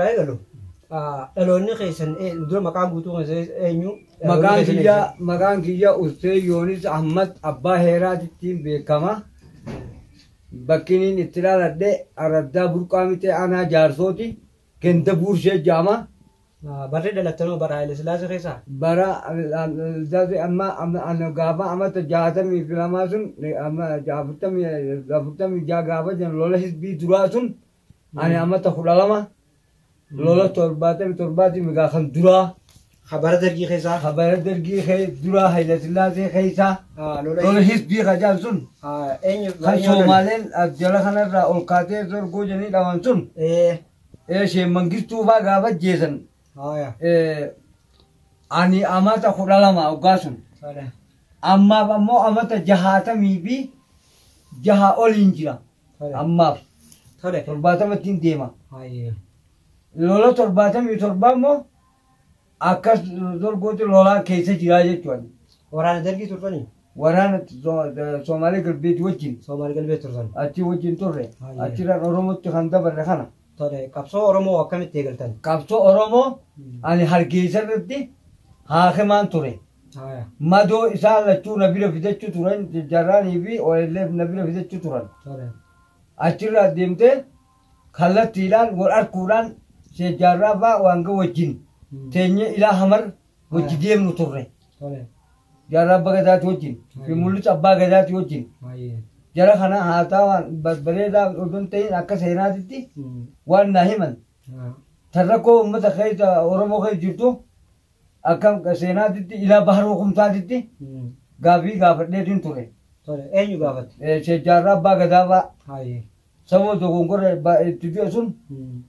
Eegalu dhaloonni keessan dura maqaan guutuu keessan eenyu? Maqaan kiyya Usteen Yoonis Ahmad Abbaa Heeraatittiin beekama. Bakki inni itti dhaladhe Araddaa Burqaa Mixee, Aanaa Jaarsooti. Ganda Buurshee jedhama. Barri dhalattanoo bara Haile Sillaasee keessaa? Bara amma gaafa amata 62 sun, amma 46 gaafa jiran, lola hisbii duraa sun ani amata 12, lola 77 migaa kan duraa. Bara dargii keessaa? Bara dargii duraa, Haile Sillaasee keessaa, lola hisbii kajaan sun Eenyu? kan Soomaaleen jala kanarraa ol kaatee sorgoo jedhanii dhawan sun, isheen Mangistuu faa gaafa jeesan, ani amata 12 waggaa sun. Ammaaf ammoo amata 66 oliin jira. Ammaaf 70ttiin deema. Lola 77 immoo akkas dorgooti lolaa keessa jiraa jechuudha. Waraana dargii turtanii? Waraana Soomaalee Galbeetii wajjin. Soomaalee Galbeet turtan. Achi wajjin turre. Achirraan Oromootti kan dabarre kana. Tole, qabsoo Oromoo akkamitti eegaltan? Qabsoo Oromoo ani Hargeysa irratti haakimaan ture. Madoo isaan lachuu na bira fidachuu turan, Jarraanii fi OLF na bira fidachuu turan. Achirraa deemtee kallattiidhaan wal arguudhaan Jaarraa fa'aa waanga wajjin teenyee ilaa Hamar wajji deemnu turre. Jaarraa Abbaa Gadaati wajjin fi Mul'isa Abbaa Gadaati wajjin. Jara kana haasaa waan babbareedaa osoo hin ta'in akka seenaatitti waan naa himan. Tan rakkoo uummata keessa Oromoo keessa jirtu akka seenaatitti ilaa Baharoo Kumsaatitti gaafii gaafadheetiin ture. Eenyu gaafatte? Jaarraa Abbaa Gadaa fa'aa. Sababa dogongora itti du'e sun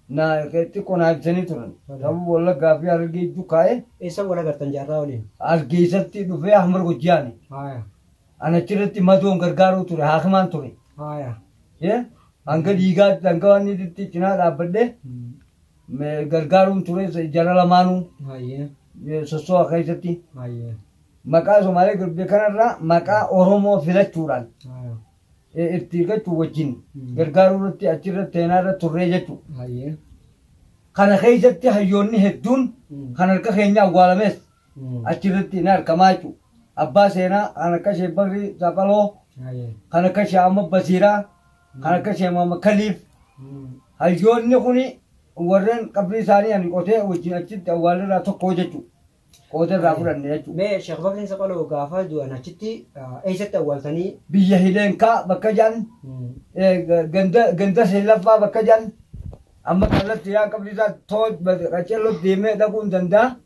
na xiqqoo naa ibsanii turan. Sababa Wallaggaa fi Harargee jidduu kaa'ee. Eessa wal agartan jaarraa waliin? Hargeessatti dhufee Ahmar Gojjaani. Ana achirratti madoon gargaaruu ture, haakimaan ture. Hanga dhiigaatti, hanga waan itti cinaa dhaabbadhee gargaaruun ture jara lamaanuu sossoo'a keessatti. Maqaa Somaalee Galbee kanarraa maqaa Oromoo filachuudhaan itti gachuu wajjin gargaaruu irratti achirratti seenaa irra turree jechuudha. Kana keessatti hayyoonni hedduun kan harka keenya awwaalames achirratti ni argamaa jechuudha. Abbaa seenaa kan akka Sheek Bakrii Saphaloo, kan akka Sheek Ahmad Basiiraa, kan akka Sheek Muhammad Kaliif. Hayyoonni kuni warreen qabrii isaanii ani qotee wajjin achitti awwaalarraa tokko jechuudha. Qooda irraa fudhanne jechuudha. Mee Sheekh Bakriin Saphaloo gaafa du'an achitti eessatti awwaaltanii? Biyya Hileenkaa bakka jedhan, ganda Seellaffaa bakka jedhan, amma kallattii yaa qabrii isaa too qaceelloo deemee dhaquu hin danda'a.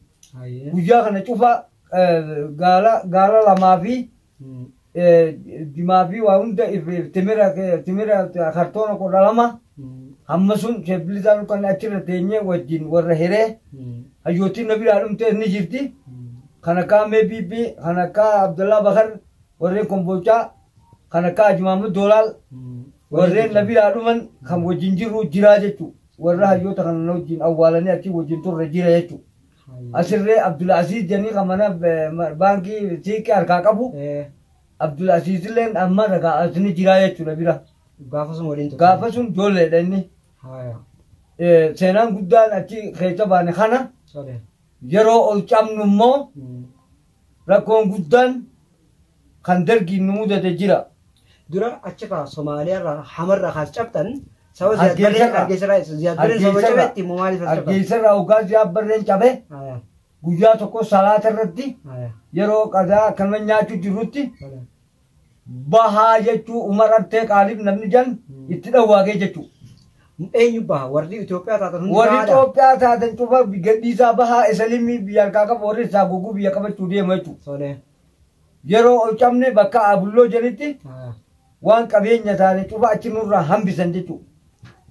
Guyyaa kana cufa gaala lamaa fi dimaa fi waa hunda timira timira kartoona 12 hamma sun sheebilisaan kan achirra teenyee wajjin warra hiree hayyootiin na biraa dhumtee ni jirti. Kan akka Amee Biibbii, kan akka Abdullaa Bakar, warreen Kombolchaa, kan akka Haji Mahmud Doolaal, warreen na biraa dhuman kan wajjin jirru jiraa jechuudha. Warra hayyoota kana na wajjin awwaalanii achi wajjin turre jira jechuudha. Asirree Abdulaziz jedhanii kan mana baankii siiqqee harkaa qabu. Abdulaziz illee amma ragaa asni jiraa jechuudha bira. Gaafa sun waliin turte. Gaafa sun ijoolleedha inni. Seenaan guddaan achi keessa baane kana. Yeroo ol cabnu immoo rakkoon guddaan kan dargiin nu mudate jira. Dura achirraa Somaaliyaarraa Hamarraa kaas cabtan saba Ziyaad Barreen Hargeessarraa. Hargeessarraa Ziyaad Barreen sababa cabetti immoo maaliif as cabtan? Hargeessarraa hoggaa Ziyaad Barreen cabe guyyaa tokko salaata irratti yeroo qadaa akkanuma nyaachuu jirrutti bahaa jechuu Umar Artee Qaalib namni jan itti dhawwaaqee jechuu. Eenyu baha? Warri Itoophiyaa taatan hundi Warri bahaadha? Itoophiyaa taatan cufa gadhiisaa bahaa, isalimii biyya harkaa qabu, warri isaa goguu biyya qabachuu deema jechuudha. Yeroo ol cabne bakka Abulloo jedhanitti waan qabeenya taane cufa achi nurraa hambisan jechuudha.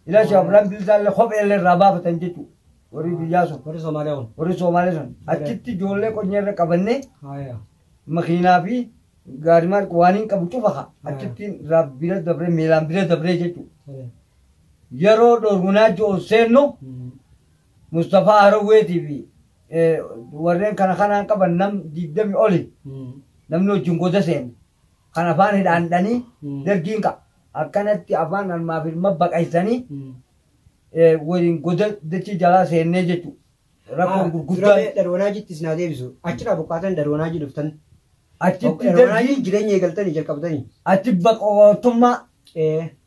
Ila Sheekh Ibrahim Bilisaallee kophee illee irraa baafatan jechuudha. Warri biyyaa sun. Warri Somaaliyaa kun. Warri Somaalee sun. Achitti ijoollee qonyee irra qabannee makiinaa fi gaarimaan waan hin qabu cufa haa. Achitti irraa bira dabree, miilaan bira dabree jechuudha. Yeroo dhorgunaa ol seennu Mustafaa Harawweetii fi warreen kana kanaan qaban nam 20 oli namni wajjin goda seene. Kan afaan hidhaan dhanii dargiin qaba. Akkanatti afaan almaaf ilma baqaysanii. Waliin goda dachii jalaa seennee jechuudha. Rakkoon gurguddaan. Dura Dharwanaajitti isin deebisu. Achirraa buqqaatan Dharwanaajii dhuftan. Achitti Dharwanaajii jireenya eegaltanii jalqabdanii. Achi baqattummaa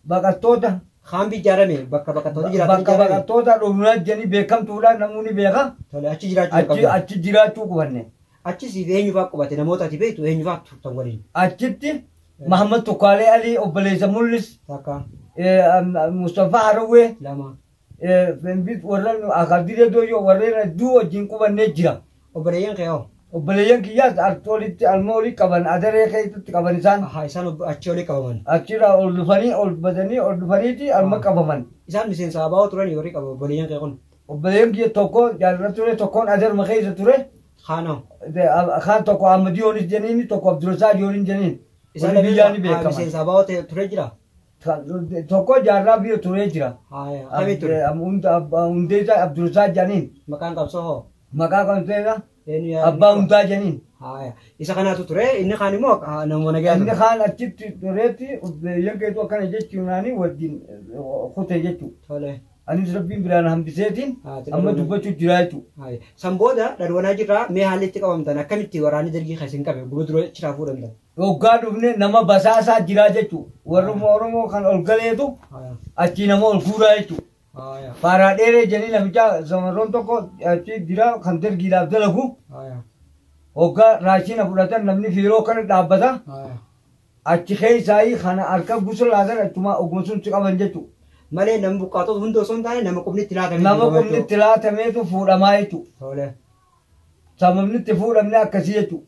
baqattoota. Kaambii ijaarame bakka baqattoota jiraatan Bakka baqattoota Dharwanaa jedhanii beekamtuudha namni beeka. Tole achi jiraachuu jalqabdan. Achi jiraachuu qubanne. Achi siif eenyu fa'aa qubate namoota ati beektu eenyu fa'aa turtan waliin? Achitti Mahammad Tukkaalee Alii obboleessa Mul'is. Takka. Mustafaa Harawwee. Lama. Warreen Akadiree Dooyyoo warreen hedduu wajjin qubannee jira. Obboleeyyan kee hoo? Obboleeyyan kiyyaas olitti alma olii qaban adaree keessatti qaban isaan. Ahaa isaan achi olii qabaman. Achirraa ol dhufanii ol badanii ol dhufaniiti alma qabaman. Isaan miseensa ABO turanii warri qabu obboleeyyan kee kun. Obboleeyyan kiyya tokko jaalala ture tokkoon adaruma keessa ture. Kaanoo. Kaan tokko Ahmad Yoonis jeniin tokko Abdulrasaaq Yoonis jeniin. Isaan biyyaa ni beekaman. Miseensa ABO ture jira. Tokko jaarraa biyya turee jira. Kamii ture? Hundeessaa Abdulrasaaq jeniin. Maqaan qabsoo hoo? Maqaa qabsoo Abbaa Hundaa jeniin. Isa kanaatu ture inni kaan immoo nama nagaa Inni kaan achitti tureetti obboleeyyan keetu akkana jechuunaani wajjin kute jechuudha. Tole. Anis rabbiin biraan hambiseetiin amma dubbachuu jira jechuudha. San booda Dharwanaa jirraa mee haalli itti qabamtan akkamitti waraanni dargii kan isin qabe guma dura achiraa fuudhamtan? Waggaa dhufne nama basaasaa jira jechuudha. Warruma Oromoo kan ol galeetu achii nama ol guuraa jechuudha. Faaraa dheeree jedhanii namicha samarroon tokko achi jira kan dargiidhaaf dalagu. Waggaa raashina fudhatan namni fiiroo kana dhaabbata. Achi keessaayii kana harka busa laatan achuma ogummaa sun si qaban jechuudha. Malee nama buqqaatota hunda osoo hin taane nama qubni itti laatamee. Nama qubni itti laatameetu fuudhamaa jechuudha. Sababni itti fuudhamne akkasii jechuudha.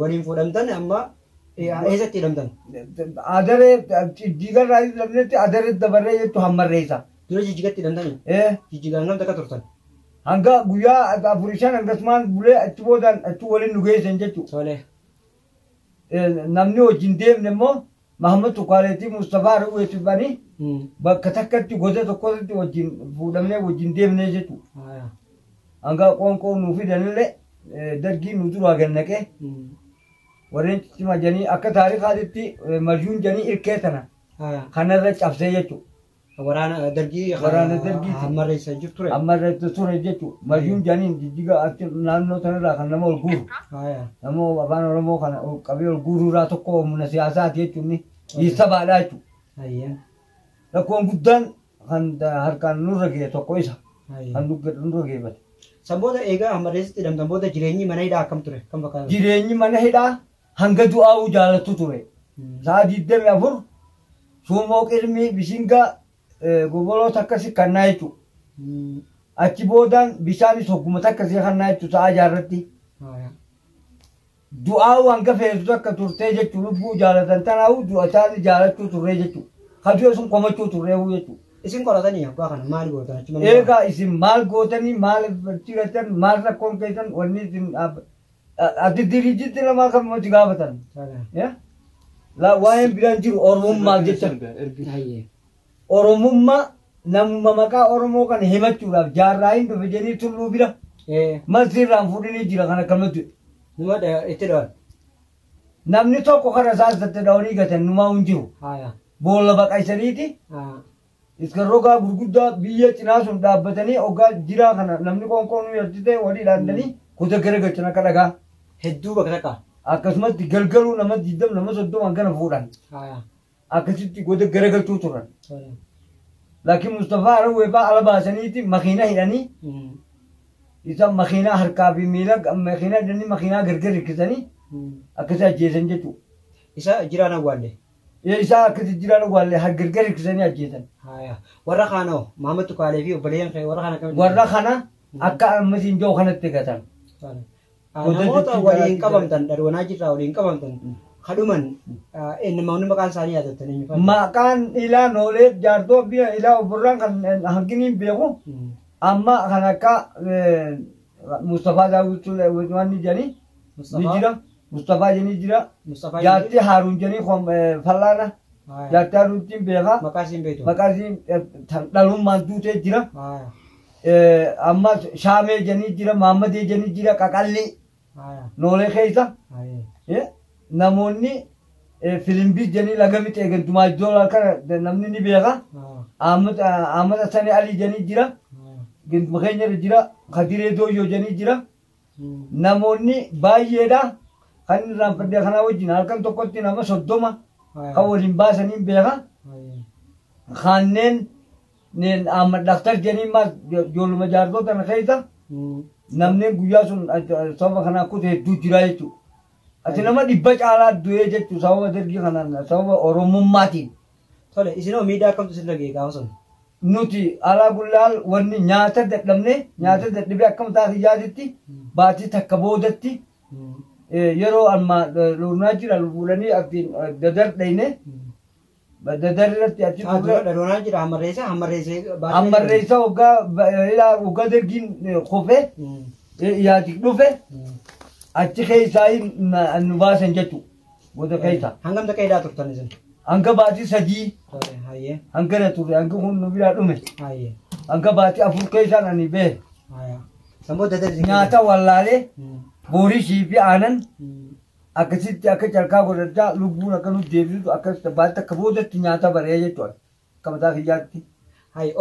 Waliin fuudhamtan amma eessatti hidhamtan? Adaree jijjiigarraa hidhamnetti adaree dabarree jettu hammarreessa. Dura jijjigatti hidhamtanii? Jijjigaan hangam takka turtan? Hanga guyyaa 4-5 hangasumaan bulee achi boodaan achi waliin nu geessan jechuudha. Namni wajjin deemne immoo Mahammad Tukaaleetii Mustafaa Harawweetii banii bakka takkatti gosa tokkotti wajjin fuudhamnee wajjin deemnee jechuudha. Hanga qoonqoo nuu fidanillee dargii nu duraa gannaqee warreen ciccimaa jedhanii akka taarikaatitti maryuun jedhanii irkee tana kanarra cabsee jechuudha. Waraana dargii Waraana dargii hammarreessa jiru ture. Hammarreessa ture jechuudha. Maryuun jedhaniin jijjiga achi naannoo sanarraa kan nama ol guuru. Nama afaan Oromoo kana qabee ol guuruurraa tokko humna siyaasaati jechuun sabaadha jechuudha. Rakkoon guddaan kan harkaan nurra ga'e tokko isa. Kan nurra geeffate. San booda eegaa hammarreessatti hidhamtan booda jireenyi mana hidhaa akkam ture? Kam fakkaata? Jireenyi mana hidhaa hanga du'aa'uu jaalattu ture. Sa'a 24 suumoo qilmii bishingaa goboloota akkasii kannaa jechuudha. Achi boodaan bishaanis hoggumata akkasii kannaa jechuudha sa'a jaarratti. Du'aa'uu hanga feetu akka turtee jechuudha lubbuu jaalatan tanaa'uu du'ataan jaalachuu turree jechuudha. Kadu'e sun komachuu turree'uu jechuudha. Isin qoratanii abbaa kana maal gootan achi mana? Egaa isin maal gootanii maal ciratan maal rakkoon keessan wanni isin ati diriijitti namaa kan nuti gaafatan. Waa'een biraan jiru Oromummaaf jecha. Oromummaa namuma maqaa Oromoo kana himachuudhaaf jaarraa hin dhufe jedhanii tulluu bira masirraan fuudhanii jira kan akkamatti. Numa itti dhawan. Namni tokko kana isaas dhawanii gatan numaa hin jiru. Boolla baqaysaniiti. Iska rogaa gurguddaa biyya cinaa sun dhaabbatanii ogaa jiraa kana namni qoonqoon nu yartitee walii dhaandanii kuta garagalchan akka dhagaa. Hedduu bakka takka. Akkasumatti galgaluu nama 20 nama 30 kana fuudhan. Akkasitti goda garagalchuu turan. Laakiin Mustafaa Harawwee fa'aa ala baasaniiti makiina hidhanii isa makiinaa harkaa fi miila makiinaa hidhanii makiinaa gargar hirkisanii akkasii ajjeesan jechuudha. Isa jiraan awwaalle. Isaa akkasii jiraan awwaalle gargar hirkisanii ajjeesan. Warra kaanoo Mahammad Tukaalee fi obboleeyyan kee warra kana akkamitti? Warra kana akka ammasiin jiru kanatti gatan. Namoota waliin qabamtan Dharwanaa jirraa waliin qabamtan kadhuman namoonni maqaan isaanii yaadatan eenyu fa'a? Maqaan ilaa noolee jaartoo biyya ilaa obborraan kan hanqiniin beeku amma kan akka Mustafaa Daawwitu waan jedhanii ni jira. Mustafaa jedhanii jira. Jaartii Haaruun jedhanii fallaana. Jaartii Haaruuntiin beekaa. Maqaa isiin beektu? Maqaa isiin dhalummaan duutee jira. Amma Shaamee jedhanii jira, Mahammadee jedhanii jira, Qaqallii. Noolee keessa. Namoonni filimbii jedhanii laga mixee gantumaa iddoo kana namni ni beeka. Ahmad Hassani Ali jedhanii jira. Ginduma keenya irra jira. Kadiree Dooyyoo jedhanii jira. Namoonni baay'eedha. Kan irraanfadhe kanaa wajjin halkan tokkotti nama 30 kan waliin baasanii beeka. Kanneen Ahmad Dhakhtar jedhanii maas ijoolluma jaartota kana keessa namni guyyaa sun sababa kanaan kute hedduu jira jechuudha. Ati nama 100 caalaa du'ee jechuudha sababa dargii kanaan sababa Oromummaatiin. Tole, isin hoo miidhaa akkamtu isin dhaga'e gaafa sun? Nuti alaa gullaal wanni nyaata dadhabne nyaata dadhabee akka mataa kiyyaatitti baatii takka boodatti yeroo amma loonaa jira fuudhanii aktiin dadar dhayne dadar irratti achi Dura loonaa jira hammarreessa hammarreessa waggaa dargiin kufee yaati dhufe achi keessaa nu baasan jechuudha. Booda keessa. Hangam takka hidhaa turtan isin? Hanga baatii 3 hanga na ture hanga kun nu biraa dhume. Hanga baatii 4 keessaan ani bahe. Nyaata wallaalee boorishii fi aanan akkasitti akka calkaa godhachaa lubbuun akka nuti deebisu akkas baatii takka boodatti nyaata baree jechuudha. Akka mataa kiyyaatti.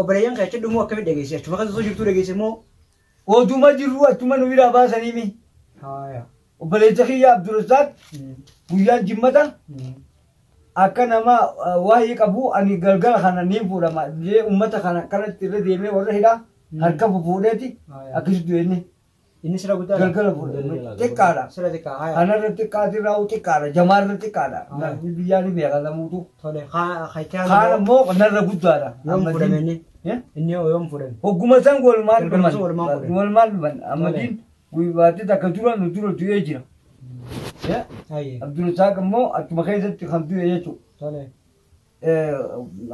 Obboleeyyan kee achi dhumuu akkamitti dhageesse? Achuma kan osoo jirtuu dhageesse moo? Oduma jirru achuma nu biraa baasanii mi. Obboleessa kiyya Abdurrasaaq guyyaan jimmata akka nama waa'ee qabu ani galgala kana niin fuudhama jee uummata kana kanatti irra deemee warra hidhaa harka fuudheeti akkasitti inni. Inni sira guddaadha? Galgala fuudhee xiqqaadha. Sira xiqqaa. Kanarra xiqqaatirraa xiqqaadha jamaarra xiqqaadha. Biyyaa ni beeka lamuutu. Tole kaan immoo narra guddaadha. Yoom fuudhame inni? Inni yoom fuudhame? Hogguma san walumaan dhuman. Walumaan dhuman. Ammadiin baatii takka dura nu dura du'ee jira. Abdurrasaaq immoo achuma keessatti kan du'e jechuudha.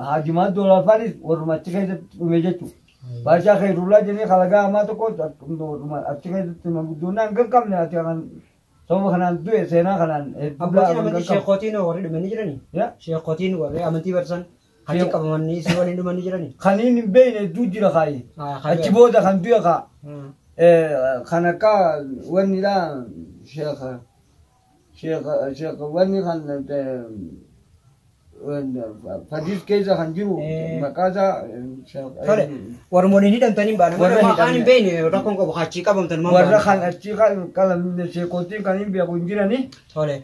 Haajimaan Doolaafaanis warruma achi keessatti dhume jechuudha. Baashaa Khayrullaa jennee kalagaa hamaa tokko achi keessatti manguddoonni hanga hin qabne ati kan sababa kanaan du'e seenaa kanaan. Abbootiin amantii sheekotiin warri dhumanii jiranii? Sheekotiin warri amantii barsan achi qabamanii si waliin dhumanii jiranii? Kan hin beekne hedduu jira kaayi. Achi booda kan du'e kaa. Kan akka wanni dha sheekh wanni kan Fadiis keessa kan jiru maqaa isaa. Tole warmoonni hidhamtanii baana warra kaan hin beekne rakkoon qabu achii qabamtan maal warra kan achii qalamne sheekotiin kan hin beeku hin jirani. Tole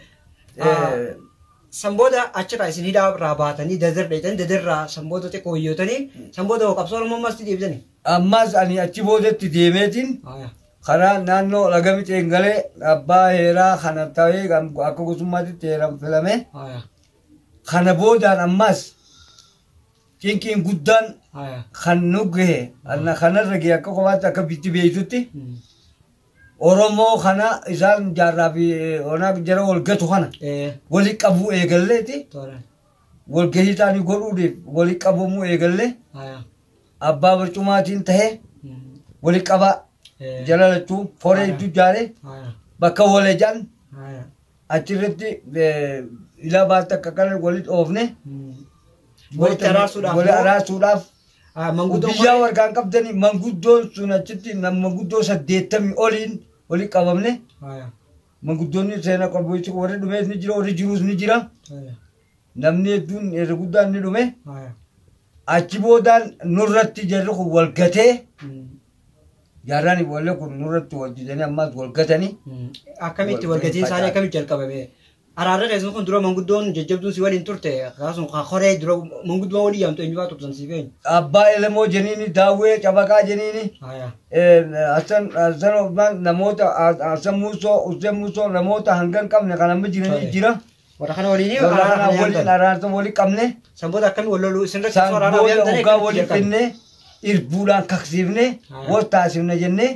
sanbooda achirraa isin hidhaa irraa baatanii dadar dheeytanii dadarraa sanbooda xiqqoo hiyyootanii sanbooda qabsoo Oromoo ammas deebitanii. Ammas ani achi boodatti deemeetiin karaa naannoo laga mixeen galee abbaa heeraa kana ta'ee akka gosummaatti heeraan filame. Kana boodaan ammas cinqiin guddaan kan nu gahe kanarra gahe akka kophaatti akka bitti beektutti Oromoo kana isaan jaarraa fi onaa jara wal gatu kana wali qabuu eegalleeti wal gahii isaanii godhuudhaaf wali qabamuu eegallee abbaa barcumaatiin tahee wali qabaa jala lachuu foree hedduu ijaaree bakka walejaan achirratti ilaa baatti akka kana walitti oofne walitti araarsuudhaaf biyyaa warqaan qabdanii manguddoon sun achitti manguddoo 80 oliin walitti qabamne manguddoonni seenaa qabu warri dhumees ni jira warri jiruus ni jira namni hedduun irra guddaan ni dhume achi boodaan nurratti jarri kun wal gatee jaarraan wallee kun nurratti wal didanii ammaas wal gatanii. Akkamitti wal gatiin isaanii akkamitti jalqabame? Araarri keessan kun dura manguddoon jajjabduun si waliin turte akkasuma horee dura manguddoon walii yaamtu eenyu baatu turtan si feenya? Abbaa Elemoo jeniini Daawwee Cabaqaa jeniini Hassan namoota Hassan Muusoo Hussein Muusoo namoota hanga hin qabne kan amma jiranii jira. Warra kana waliin waliin araarsa walii qabne. Sanboota akkamii wal loluu isin rakkisuu araara Sanboota hoggaa walii finne irbuudhaan kaksiifne wal taasifne jennee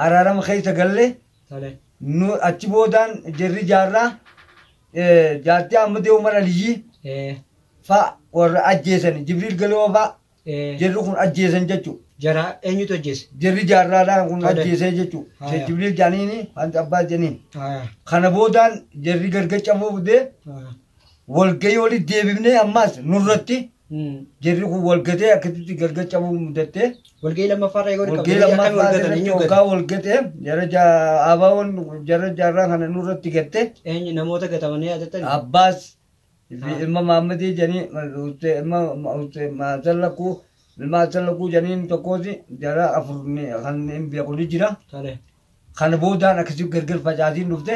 araarama keessa galle achi boodaan jarri jaarraa jaartii Ahmadee Umar Aliyyii fa'a warra ajjeesan Jibriil Galoo fa'a jarri kun ajjeesan jechuudha. Jara eenyutu ajjeese? Jarri jaarraadhaan kun ajjeesee jechuudha. Jibriil Janiini wanti abbaa Janiin. Kana boodaan jarri gargar cabuu fidee walgahii walitti deebifnee ammas nurratti jarri kun walgatee akkasitti gargar cabuu mudattee. Walgahii lammaffaarra eeguu walgahii lammaffaa walgatee jara abaawoon jara jaarraa kana nurratti gattee. Eenyu namoota gatamanii yaadattanii? Abbaas ilma Mahammadii jedhanii ilma Maasallakuu Ilma Hassan Lakkuu jedhaniin tokkooti jara afur kan hin beeku ni jira. Kana boodaan akkasii gargar facaatiin dhufte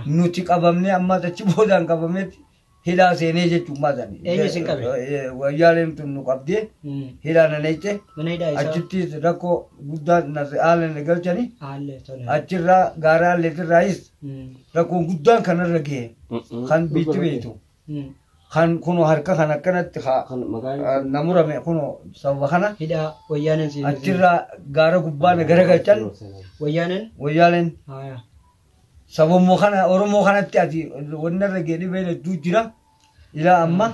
nuti qabamnee amma achi boodaan qabametti hidhaa seenee jechuun maasani. Eenyu isin qabe? Wayyaaleen tun nu qabdee hidhaa na neeche. Mana hidhaa isaa? Achitti rakkoo guddaa na haala na galchani. Achirraa gaara alleetirraayis rakkoon guddaan kanarra gahe kan biitti beektu. Kan kunoo harka kan akkanatti na murame kunoo sababa kana. Hidhaa wayyaaneen si. Achirraa gaara gubbaa na garagalchan. Wayyaaneen? Wayyaaleen. Sababmoo kana Oromoo kanatti ati wanni irra gahee dhibeen hedduu jira. Ilaa amma.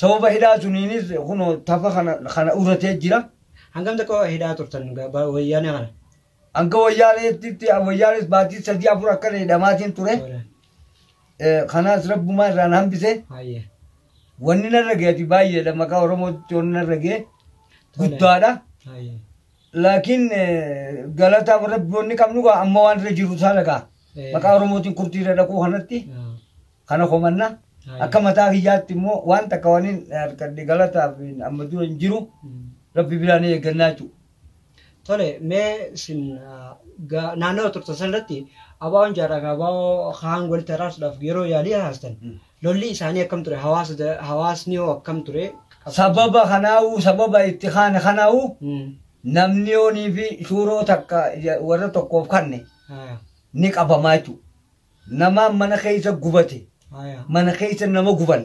Sababa hidhaa suniinis kunoo tafa kana uratee jira. Hangam tokko hidhaa turtan wayyaanee kana? Hanga wayyaaleetti wayyaalees baatii 3-4 akkana hidhamaatiin ture. Kanaas rabbumaa irraan hambise. Wanni narra gahe baay'eedha maqaa Oromootti wanni narra gahe guddaadha. Laakiin galataaf rabbi wanni qabnu amma waan irra jiru isaa dhagaa. Maqaa Oromootiin kurtii irra dhaquu kanatti kana komanna. Akka mataa kiyyaatti immoo waan takka waan hin harkadhe galataaf amma dura hin jiru rabbi biraan eeggannaa jechuudha. Tole mee isin naannoo turtan sanarratti abaa'oon jaarraa fi abaa'oo kaan walitti araarsuudhaaf yeroo yaalii haastan lolli isaanii akkam ture hawaasni hoo akkam ture? Sababa kanaa'uu sababa itti kaane kanaa'uu namni yoonii fi suuroo takka warra tokkoof kanne ni qabamaa jechuudha. Nama mana keessa gubate mana keessa nama guban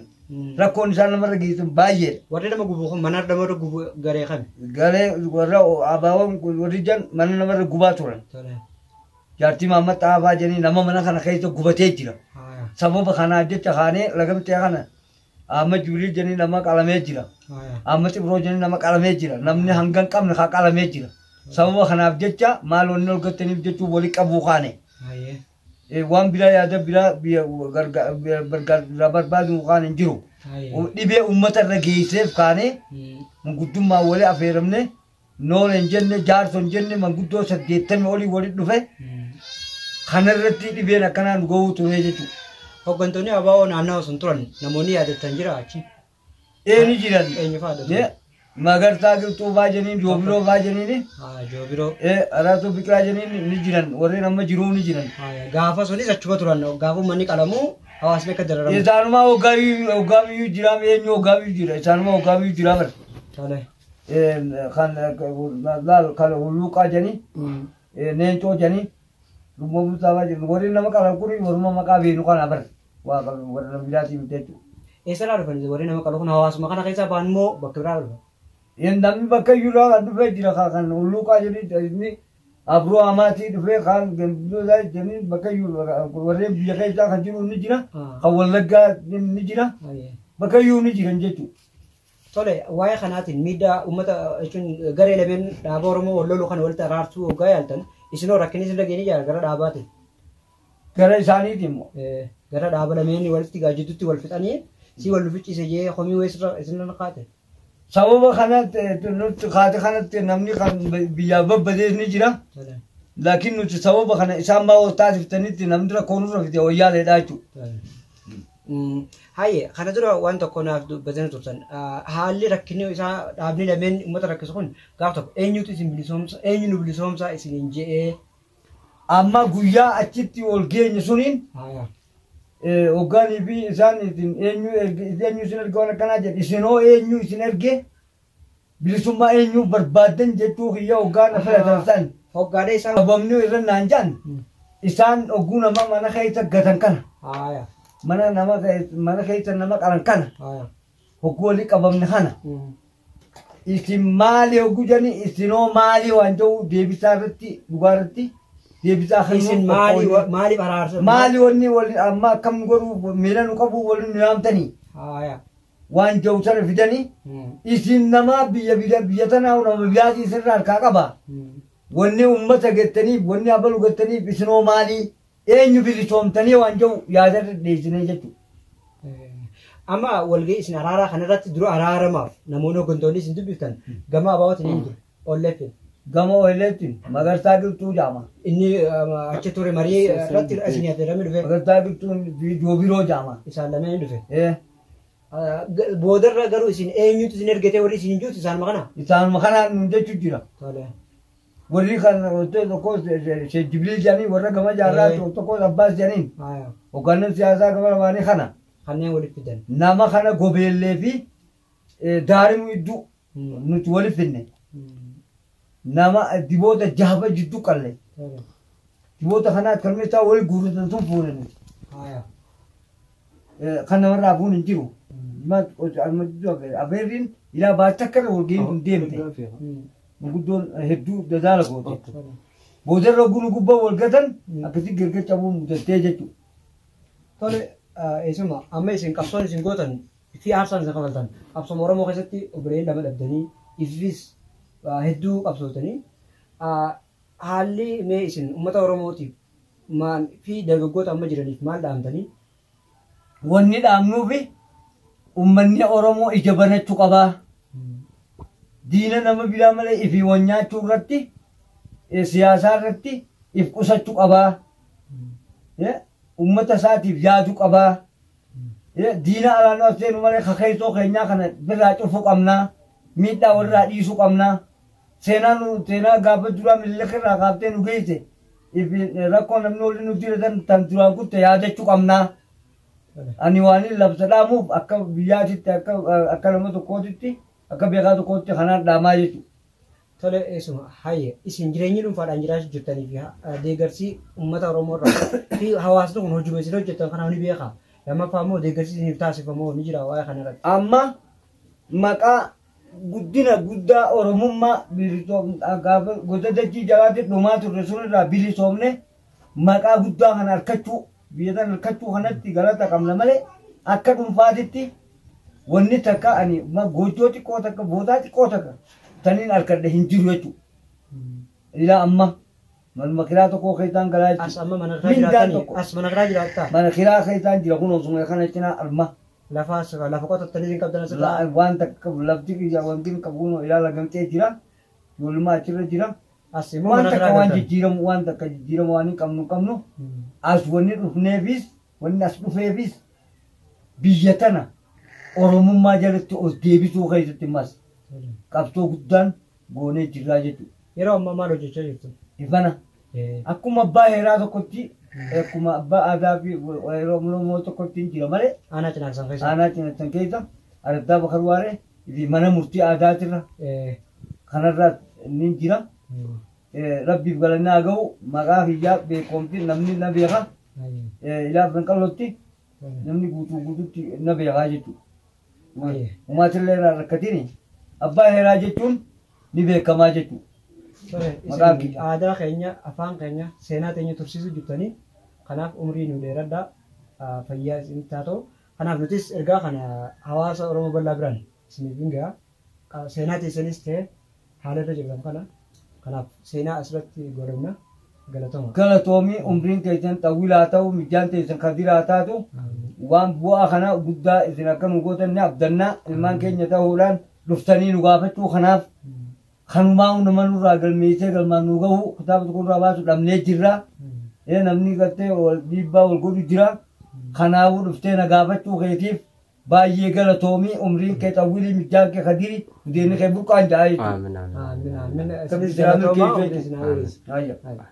rakkoon isaan namarra geessan baay'eedha. Warri nama gubu kun mana namarra gubu garee kami? Garee warra abaaboon warri jan mana namarra gubaa turan. Jaartii Mahammad Xaafaa jedhanii nama mana kana keessa gubatee jira. Sababa kanaa jecha kaanee lagamtee kana Ahmad Jibriil jedhanii nama qalamee jira. Ahmad Ibroo jedhanii nama qalamee jira. Namni hanga hin qabne haa qalamee jira. Sababa kanaaf jecha maal wanni ol gattaniif jechuun walii qabuu kaane. Waan biraa yaada biraa barbaadu kaan hin jiru. Dhibee uummata irra geesseef kaanee manguddummaa walii affeeramne noole hin jenne jaarso hin jenne manguddoo 80 olii walii dhufe kanarratti dhibeen akkanaan gahuu ture jechuudha. Hooggantoonni abaa'oo naannoo sun turan namoonni yaadattan jira achi? Eenyu jiran? Eenyu fa'aa turan? Magarsaa Qilxuu fa'aa jedhaniin Joobiroo fa'aa jedhaniin. Joobiroo. Araasoo Biqilaa jedhaniin ni jiran warreen amma jiruu ni jiran. Gaafa sunis achuma turan gaafa uummanni qalamuu hawaasni akka dararamu. Isaanumaa hoggaabiyyuu jira eenyu hoggaabiyyuu jira isaanumaa hoggaabiyyuu jira bara. Kan laal kan hulluuqaa jedhanii leencoo jedhanii lummoo bultaa jedhanii warreen nama qalan kun warruma maqaa beenu kana bara waa warra nama biraatii miti jechuudha. Eessarraa dhufan warri nama qalu kun hawaasuma kana keessaa ba'an immoo bakka biraa dhufan? Namni bakka iyyuu kan dhufee jira kan hulluuqaa jedhanii inni abroo amaatii dhufee kan gandoo jedhanii bakka iyyuu warreen biyya keessaa kan jiru ni jira kan wallaggaa ni jira bakka iyyuu ni jiran jechuudha. Tole waa'ee kanaatiin miidhaa uummata jechuun garee lameen dhaaba Oromoo wal loluu kana walitti araarsuu hoggaa yaaltan isinoo rakkinni isin dhageenye jira gara dhaabaatiin. Gara isaaniitiin immoo. Gara dhaaba lameen walitti gaajjidduutti wal fixanii si wal lufichise jee komii wayii isin kaate. Sababa kanatti nuti kaate kanatti namni kan biyyaa babbadees ni jira. Laakiin nuti sababa kana isaan maa taasiftanitti namni rakkoo nurra fide wayyaaleedha jechuudha. Hayyee kana dura waan tokko naaf dubbatanii turtan haalli rakkinni isaa dhaabni lameen uummata rakkisu kun gaaf tokko eenyutu isin bilisoomsa eenyu nu bilisoomsa isiniin je'ee. Amma guyyaa achitti ol geenye suniin hoggaanii fi isaan eenyu isin erge waan akkanaa jedhe isinoo eenyu isin erge bilisummaa eenyu barbaaddan jechuu kiyya hoggaan filatan san. Hoggaadha isaan. Sababni irra naan jedhan isaan hogguu nama mana keessa gatan kana. Mana keessa nama qalan kana. Hogguu walii qabamne kana. Isin maali hogguu jedhanii isinoo maali waan jedhu deebisaa irratti dhugaa irratti deebisaa kan Isin maaliif araarsa? Maali wanni waliin amma akkam godhuu miila nu qabu waliin nu yaamtanii? Waan jedhu sana fidanii isin nama biyya tanaa nama biyyaatii isinirraa harkaa qaba. Wanni uummata gettaniif wanni abalu gettaniif isinoo maali? Eenyu bilisoomtanii waan jedhu yaada dhiyeessinee jechuudha. Amma walgahii isin araaraa kanarratti dura araaramaaf namoonni hooggantoonni isin dubbiftan gama abaa'ootiin hin ture olleeffin. Gama olleettiin Magarsaa Qilxuu jaama. Inni achi ture marii irratti isin affeeramee dhufe. Magarsaa Qilxuun Joobiroo jaama. Isaan lameen dhufe. Boodarra garuu isin eenyutu isin ergite warri isin hin jirtu isaanuma kana? Isaanuma kanaan nun jechuu jira. Tole. Warri kan tokko Sheekh Jibriil jedhanii warra gama jaarraa tokko Abbaas jedhaniin hoogganaan siyaasaa gama lamaanii kana. Kanneen walitti fidan. Nama kana gobeellee fi daarimuu iddoo nuti walitti fidne. Nama diboota jahaba jidduu qalle. Diboota kanaat kan isaa wali guurratan sun fuune nuti. Kan namarraa fuun hin jiru. Abeerriin ilaa baacha akkana wal gahii hin deemte. Gurguddoon hedduu dadaala goote. Boodarra gunu gubbaa wal gatan akkasii gargar cabuu mudattee jechuudha. Tole eessuma amma isin qabsoon isin gootan fi aarsaan isin kafaltan qabsooma Oromoo keessatti obboleeyyan lama dhabdanii ifis hedduu qabsootanii haalli mee isin uummata Oromootiif maal fi dargaggoota amma jiraniif maal dhaamtanii? Wanni dhaamnuufi uummanni Oromoo ija banachuu qabaa. Diina nama biraa malee ifii wal nyaachuu irratti siyaasaa irratti if qusachuu qabaa. Uummata isaatiif yaaduu qabaa. Diina alaanoo as seenu malee kakeessoo keenyaa kana birraa cufuu qabnaa. Miidhaa walirraa dhiisuu qabnaa. Seenaa gaafa duraa Minilik irraa kaaftee nu geesse rakkoo namni waliin nu jira tan duraan kutte yaadachuu qabnaa. Ani waan labsa dhaamuuf akka biyyaatitti akka nama tokkootitti akka beekaa tokkootti kanaan dhaamaa jechuudha. Tole eessuma hayye isin jireenyi dhuunfaadhaan jiraachuu jirtanii fi deeggarsi uummata Oromoo irraa fi hawaasni kun hojii isin hojjettan kanaaf ni beeka. Lammaffaa immoo deeggarsi isiniif taasifamu ni jira waa'ee kana irratti. Amma maqaa guddina guddaa Oromummaa gaafa gosa dachii jalaatti dhumaa turre sun irraa bilisoomne maqaa guddaa kana harkachuu biyya sana harkachuu kanatti galata qabna malee akka dhuunfaatitti wanni takka ani gochoo xiqqoo takka bootaa xiqqoo takka taniin harkadhe hin jiru jechuudha. Ilaa amma manuma kiraa tokko keessaan galaa jechuudha. As amma mana kiraa jiraatanii as mana kiraa jiraattaa? Mana kiraa keessaan jira kun osuma kana cinaa alma. Lafaas lafa qotattanii hin qabdan asirraa? Waan takka qabu lafti kiyya wanti hin qabu kun ilaala gamtee jira. Ijoollummaa achirra jira. As immoo Waan mana takka kiraa waan galtan. jijjiiramu waan takka jijjiiramu waan hin qabnu as wanni dhufneefis wanni as dhufeefis biyya tana Oromummaa jalatti ol deebisuu keessatti mas qabsoo guddaan goonee jirraa jechuudha. Yeroo ammaa maal hojjechaa jirtu? Ifana akkuma abbaa heeraa tokkotti akkuma abbaa aadaa fi Oromoo tokkotti hin jira malee Aanaa Cinaaksan keessa. Aanaa Cinaaksan keessa Araddaa Bakar Waaree fi mana murtii aadaatirra kanarraa ni jira. Rabbiif galannaa gahu maqaa kiyyaa beekomti namni na beeka. Ilaa Banqalootti namni guutuu guutuutti na beekaa jechuudha. Uummatillee irraa rakkatini abbaa heeraa jechuun ni beekamaa jechuudha. Maqaan kiyya. Aadaa keenya, afaan keenya, seenaa keenya tursiisuu jirtanii kanaaf umrii nu dheeradhaa fayyaa isinitti haa ta'u. Kanaaf nutis ergaa kana hawaasa Oromoo bal'aa biraan isiniif hin ga'a. Seenaa teessanis ta'e haala irra jirtan kana kanaaf seenaa asirratti godhamna galatoma. Galatoomii umriin keessan xawwilaa ta'u mijaan teessan kadiraa taatu waan bu'aa kana guddaa isin akka nu gootanne abdannaa ilmaan keenya ta'uudhaan dhuftanii nu gaafachuu kanaaf kanumaa nama nurraa galmeessee galmaan nu gahu kitaaba tokko nurraa baasu dhabnee jirra. Namni gartee dhiibbaa wal godhu jira. Kanaafuu dhuftee na gaafachuu keetiif baay'ee galatoomii umriin kee xawwilii mijaan kee kadiri guddinni kee burqaan ja'a jechuudha. Amiin amiin. Amiin amiin. Akkamitti Galatoomaa jiraannu umrii isin haa dheeressu. Ayya. Ayya.